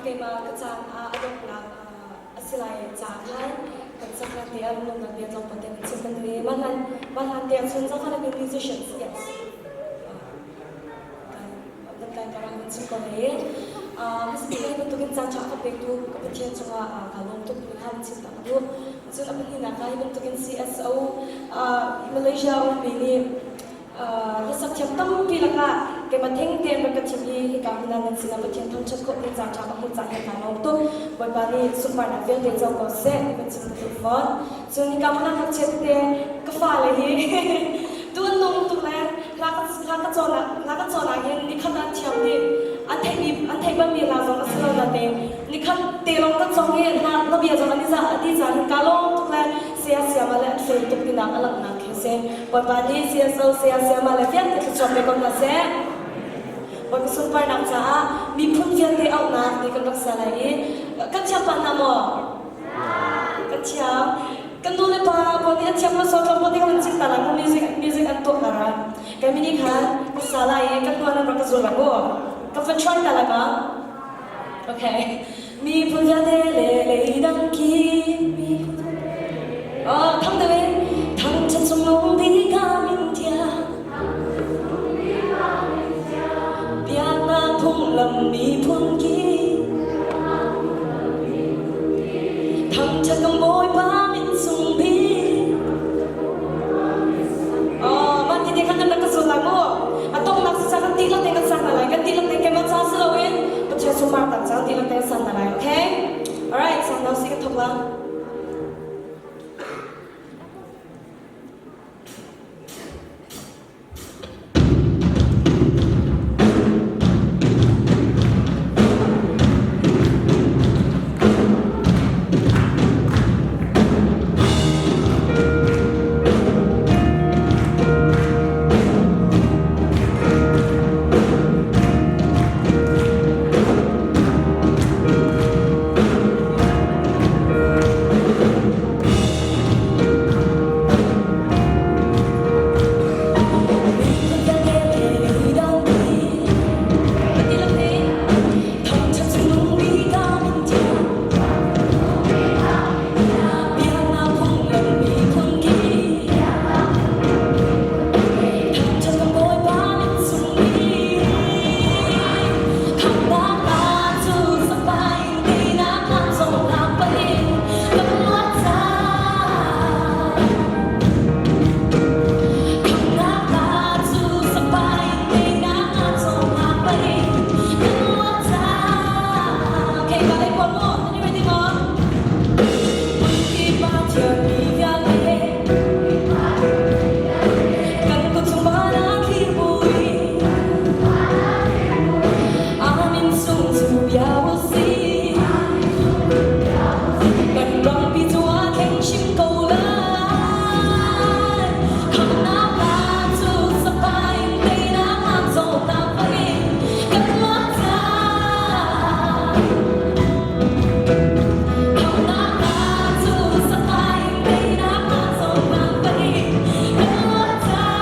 Keimah ka caan ah a donghnak a si lai caah khan kan sak hlan te ah lungnak bia tlawmpal te kan chim kan duh i mah hlan mah hlan te ah cun zohkhan ah musicians yes kan kai parang kan chim ko lai i hi bantukin caan ṭha ka pektu ka Pathian cungah kaa lawm tuk timi kha chim ta ka duh. Cun a pahnihnak ah hi bantukin CSO Malaysia ummi nih Hlasak thiam tampi lakah keimah theng tein rak ka thim i hika hmun ah nan sinah Pathian thangṭhat khawh ding caan ṭha ka hmuh caah hi kaa lawm tuk. Bawipa nih sunparnak vialte co ko seh ti kan chim ka duh fawn. Cun hika hmun ah ngakchia tete ka fale hi tu an nung tuk le hla ka hla ka cawn ah hla ka cawn ah hin nikhat ah an thiam dih. An theihmi an theih balmi hla zong a si lo natein nikhat te lawng kan cawng i hla hla bia zong an i zah a ti caan hin kaa lawm tuk le saya sayama le an fel tuk tinak a langhnak khi a si. Bawipa nih CSO saya sayama le vialte thluachuah pe ko hna seh. Bawipa sunparnak caah miphun vialte auhnak ti kan rak ser lai i kan thiam pah hna maw? Kan thiam. Kan nu le pa pawl nih an thiam lo so tlawm pawl kan chim ta lai mu music music an tuah kar ah. Kan mini kha ka sa lai i kan nuan an rak ka zul lai mu. Ka van try ta lai ma? Okay. Miphun vialte le leidang ki miphun Oh, thang deuh in thangṭhat sung bik ah min thiang biaknak phunglam miphun ki thangṭhat kan Bawipa min sung bik Oh, mah ti te khan nan rak ka zul lai mu. A tongnak si kan dihlak te kan sang hna lai. Kan dihlak te keimah ca si loin Pathian sunparnak ca dihlak te kan sang hna lai. Okay? Alright, sang hna usih kan thawk lang.